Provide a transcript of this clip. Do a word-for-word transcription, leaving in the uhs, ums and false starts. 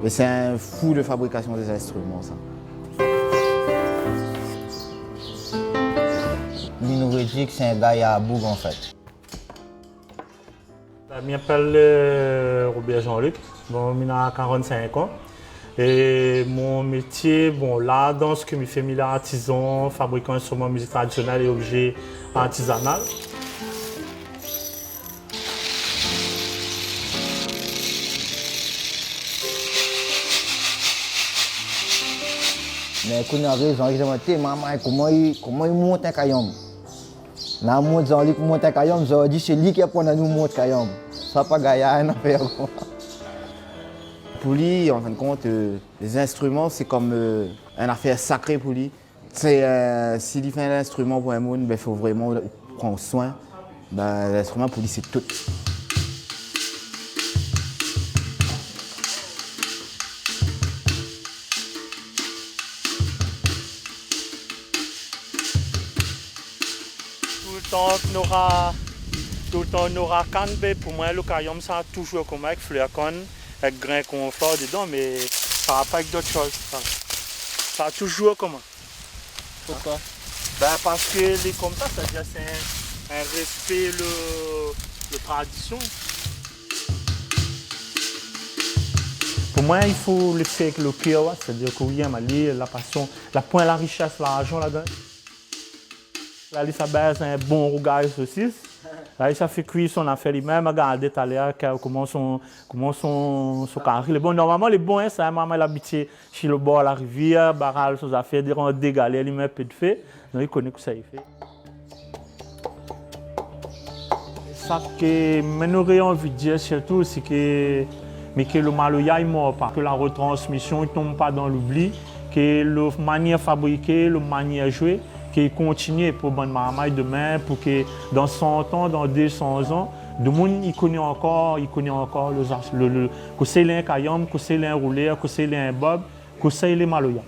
É sé in fou de fabrikasyon dé zinstriman, sa. Li nou rédi ke sé in gayar boug, an fèt. Mi apèl, euh, Robert Jean-Luc. Bon, mi na karant-sink an. É mon métié, bon, la, dan sak mi fé, mi lé artizan, fabrikan instriman mizik tradisyonèl é objé artizanal. Mé kouniyé la, zan i domann, té, marmay, koman i, koman i mont in kayanm ? Na mont, zan li mont in kayanm, zan di, sé li ki aprann anou mont kayanm. Sa pa gayar, in afèr konmsa. Pou li, an fin de kont, euh, lé zinstriman, sé konm, euh, in afèr sakré pou li. Sé, euh, si li fé in instriman pou in moun, bin, fo vréman pran swin. Bin, linstriman pou li, sé tout. Toultan nora, toultan nora kann, bin, pou moin, lo kayanm, sa toujour konmsa, èk flèr kann, èk grin konflor dedan, mé sa va pa èk dot shoz, sa. Sa toujour konmsa. Poukosa ? Bin, parske lé konmsa, sétadir sé in, in réspé lo, lo tradisyon. Pou moin, i fo lé fé èk lo kèr, oué, sétadir ke ou yèm ali, la pasyon, la poin la richès, larzan ladan. La, li sa baz in bon rougay sosis. La, li sa fé kui son afèr li mèm, gardé talèr, koman son, koman son, son kari lé bon. Normalman, lé bon, in, sa, marmay la abitié si lo bor la rivièr, baral son zafèr, déran dégalé, li mèt pé d'fé. Donk, li koné kosa li fé. Sak mi noré anvi dir sirtou, sé ke, mé ke lo maloya i mor pa, ke la retransmisyon i tonm pa dan loubli, ke lo manièr fabriké, lo manièr zoué, ke i kontinié pou bann marmay domin, pou ke dan san an, dan dé san an, domoun i koné ankor, i koné ankor lo zas-, lo, lo, kosa i lé in kayanm, kosa i lé in roulèr, kosa i lé in bob, kosa i lé maloya.